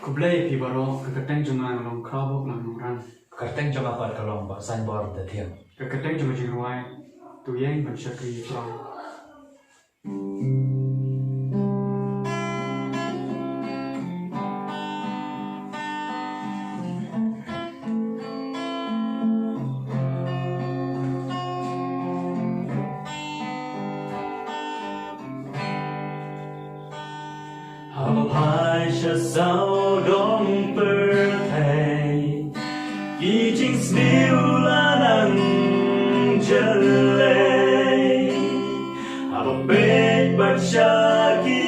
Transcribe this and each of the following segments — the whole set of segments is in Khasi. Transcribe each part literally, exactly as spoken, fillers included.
Khublei ïa phi baroh, ka kyrteng jong nga long Khrawbok Lamnongran. Ka kyrteng jong nga pat ka long Bah Saiñbor Dathiang. Ka kyrteng jong ka jingrwai, To Ïeng Ban Shakri U Trai. Haba phai sha sawdong pyrthei, ki jingsniew la nang jyllei. Haba peit bad sha ki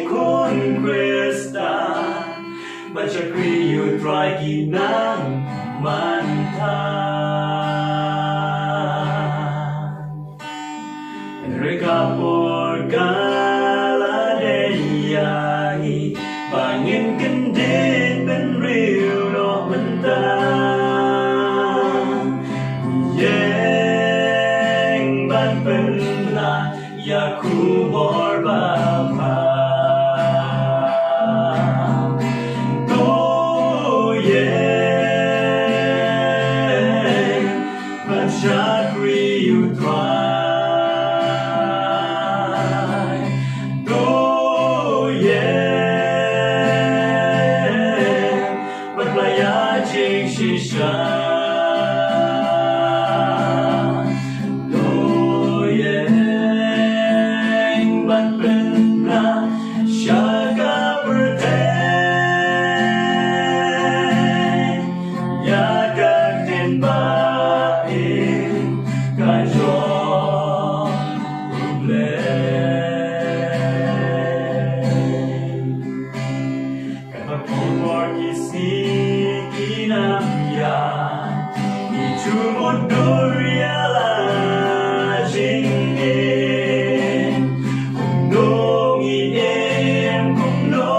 khun Khristan, ban shakri U Trai ki nang manthan. Hynrei ka por ka la dei ïa ngi ba ngin kyndit bynriew noh mynta. Ïeng ban pynbna ïa khubor ba bha. To ïeng ban shakri U Trai. To ïeng ban pynbna ïa jingshisha. To ïeng ban pynbna sha ka pyrthei ïa ka ktien ba im ka jong U Blei. Katba khubor ki sngi ki nang ïaid, ngi ju mutdur ïa la jingim. Kumno ngi im, kumno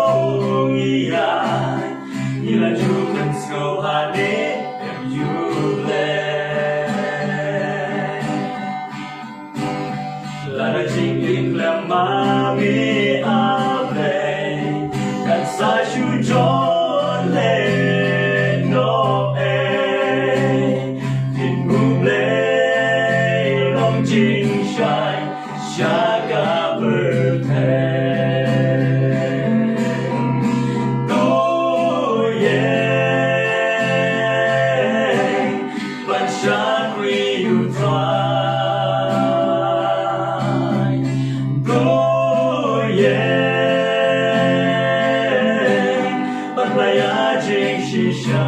ngi ïaid, ngi la ju pynsngew ha ne em U Blei. Lada jingim khlem ma me A Blei, kan sa shu jot lehnoh ei. Ktien U Blei long jingshai sha ka pyrthei. To ïeng ban shakri U Trai. To ïeng ban pynbna ïa jingshisha.